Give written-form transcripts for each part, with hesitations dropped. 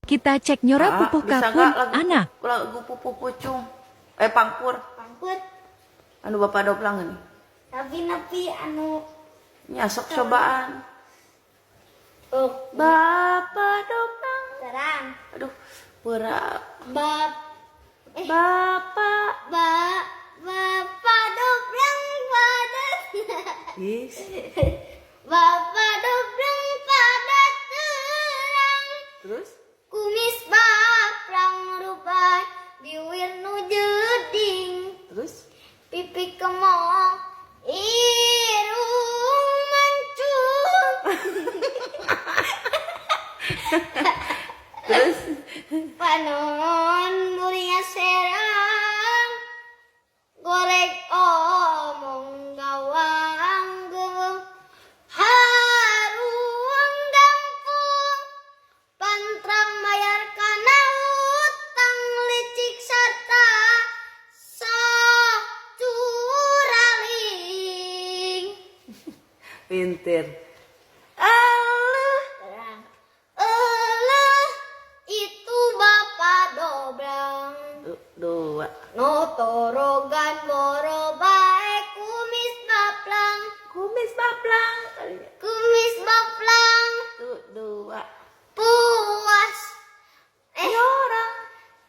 Kita cek nyora Ah, pupuh bisa kapun nggak lagu anak. Lagu pupuh pucung? Eh, pangkur. Pangkur. Anu Bapak Doblang ini. Tapi napi anu. Nya sok cobaan. Oh. Bapak Doblang. Terang. Aduh, berat. Bab eh Bapak. Ba Bapak Doblang pada Is. Bapak Doblang pada terang. Terus? Kumis baprang rupa biwir nu jeding. Terus? Pipi kemong, irung mancung. Terus? Panon muria serang, goreng omong gawang geung, haruang gampung, pantrang mayar kana utang, licik sarta sok curaling. Pinter. Aluh. Terang. Eleh, itu Bapak Doblang. Dua. Notorogan moro bae kumis baplang. Kumis baplang. Kumis baplang. Tuh, dua. Puas. Eh, Orang.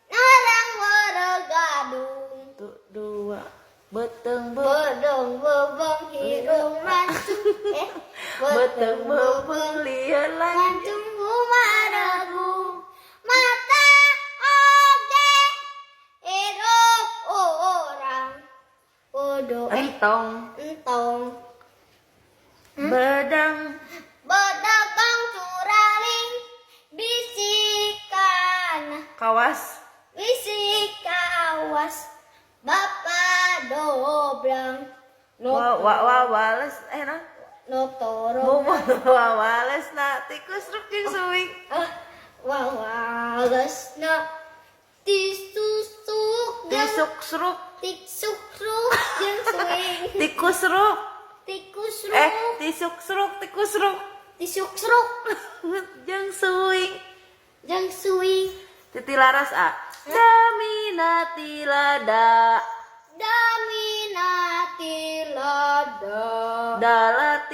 Narang weregadung. Tuh, dua. Beteng be. Bedong bebeng hidung mancung. Eh, Beteng bebeng liar lagi. mancung gumaregu. Mata oge hirup orang. Bodoh eh Entong. Entong. Bedang. Bedagang curaling bisikan. Kawas. Bisik kawas Bapak Doblang. Wa wa wa wales eh nah. Notoro. Wa wales na tikus ruk jeung suing. Ah, wawalesna tisusuk jeung Tisuk seruk. Tisuk ruk jeung suing. Tikus ruk. Tikus Eh, ruk. tisuk seruk, tikus ruk. Tisuk seruk jeung suing. jeung suing. Titi laras a. Damina tilada. Damina tilada. Dala.